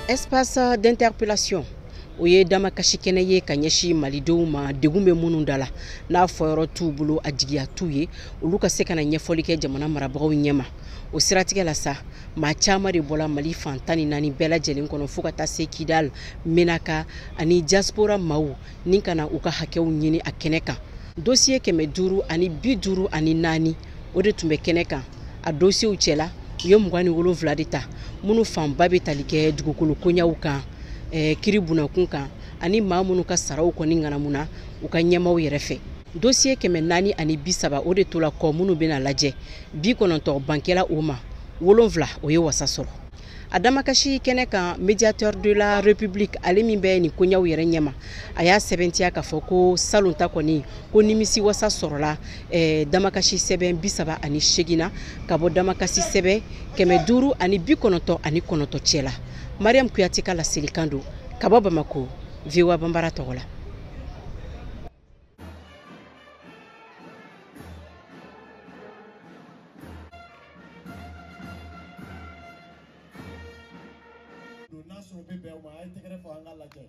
Espace d'interpellation o ye damakasi kɛnɛ ye ka ɲɛsin malidenw ma, degun bɛ minnu da la, n'a fɔyɔrɔ t'u bolo, a jigiya t'u ye, olu ka se ka na ɲɛfɔli kɛ jamana marabagaw ɲɛma. O siratigɛ la sa, maa caman de bɔla Mali fan 14 bɛɛ lajɛlen kɔnɔ fo ka taa se Kidal, Menaka ani diaspora maaw ni ka na u ka hakɛw ɲini a kɛnɛ kan. Dossier 554 o de tun bɛ kɛnɛ kan. A dossierw cɛla, u ye 27 de ta, minnu fanba bɛ tali kɛ dugukolo koɲaw kan, kiri bunakun kan ani maa minnu ka saraw kɔni ŋanamuna u ka ɲɛmaw yɛrɛ fɛ. Dossier 430 o de tola kɔ minnu bɛna lajɛ, 90 bankɛla o ma, 7 o ye wasa sɔrɔ. A damakasi kɛnɛ kan, médiateur de la République ale min bɛ nin koɲaw yɛrɛ ɲɛma, a y'a sɛbɛntiya k'a fɔ ko salon ta kɔni ko nimisi wasa sɔrɔla damakasi sɛbɛn 38 na ka bɔ damakasi sɛbɛn 599 cɛ la. Mariam Kuyate ka laselikan don ka bɔ Bamako, VOA Banbara tɔgɔ la. N'a sɔrɔ bɛ bɛn o ma, a ye tɛgɛrɛ fɔ an ka lajɛ.